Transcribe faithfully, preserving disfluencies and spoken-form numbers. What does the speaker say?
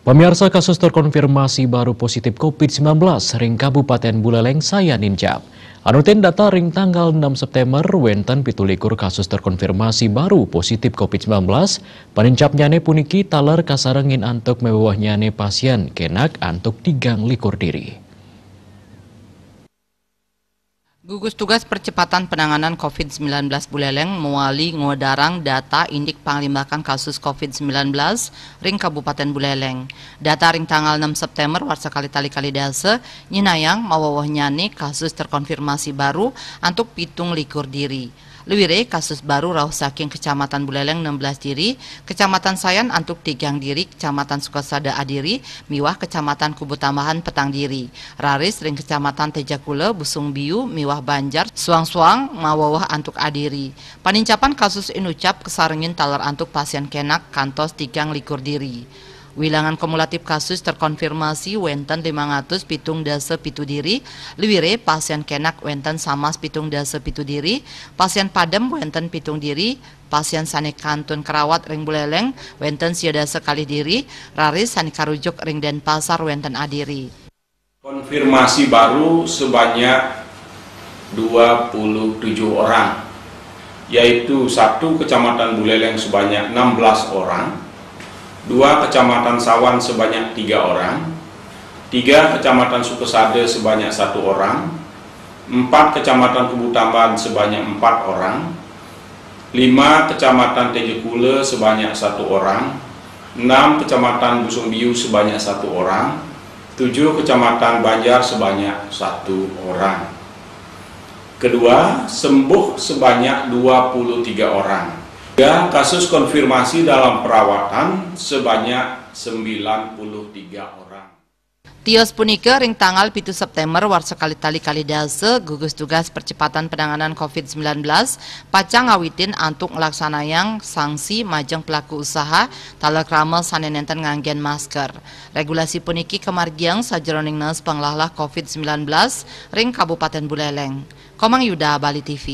Pamiarsa, kasus terkonfirmasi baru positif covid sembilan belas ring Kabupaten Buleleng sayan nincap. Anutin data ring tanggal enam September, wenten pitu likur kasus terkonfirmasi baru positif covid sembilan belas, panincapnyane puniki taler kasarengin antuk mawewehnyane pasien kenak antuk tigang likur diri. Gugus Tugas Percepatan Penanganan covid sembilan belas Buleleng mawali ngwedarang data indik panglimbakan kasus covid sembilan belas ring Kabupaten Buleleng. Data ring tanggal enam September warsa kalih tali kalih dasa nyihnayang mawewehnyane kasus terkonfirmasi baru antuk pitung likur diri. Luire kasus baru rauh saking Kecamatan Buleleng enam belas diri, Kecamatan Sayan antuk tigang diri, Kecamatan Sukasada adiri, miwah Kecamatan Kubutambahan petang diri. Raris ring Kecamatan Tejakula, Busung Biu, miwah Banjar, suang-suang maweweh antuk adiri. Panincapan kasus inucap kasarengin taler antuk pasien kenak kantos tigang likur diri. Wilangan kumulatif kasus terkonfirmasi wenten limang atus pitung dasa pitu diri, luire pasien kenak wenten samas pitung dasa pitu diri, pasien padem wenten pitung diri, pasien sane kantun karawat ring Buleleng wenten sia dasa kalih diri, raris sane karujuk ring Denpasar wenten adiri. Konfirmasi baru sebanyak dua puluh tujuh orang, yaitu satu Kecamatan Buleleng sebanyak enam belas orang, dua Kecamatan Sawan sebanyak tiga orang, tiga Kecamatan Sukasada sebanyak satu orang, empat Kecamatan Kubutambahan sebanyak empat orang, lima Kecamatan Tejakula sebanyak satu orang, enam Kecamatan Busung Biu sebanyak satu orang, tujuh Kecamatan Banjar sebanyak satu orang. Kedua, sembuh sebanyak dua puluh tiga orang. Tiga, kasus konfirmasi dalam perawatan sebanyak sembilan puluh tiga orang. Tios punika ring tanggal pitu September warsa kalih tali kalih dasa, gugus tugas percepatan penanganan covid sembilan belas pacang ngawitin antuk nglaksanayang sanksi majeng pelaku usaha taler krama sane nenten nganggen masker. Regulasi puniki kamargiang sajeroning nes panglahlah covid sembilan belas ring Kabupaten Buleleng. Komang Yuda, Bali T V.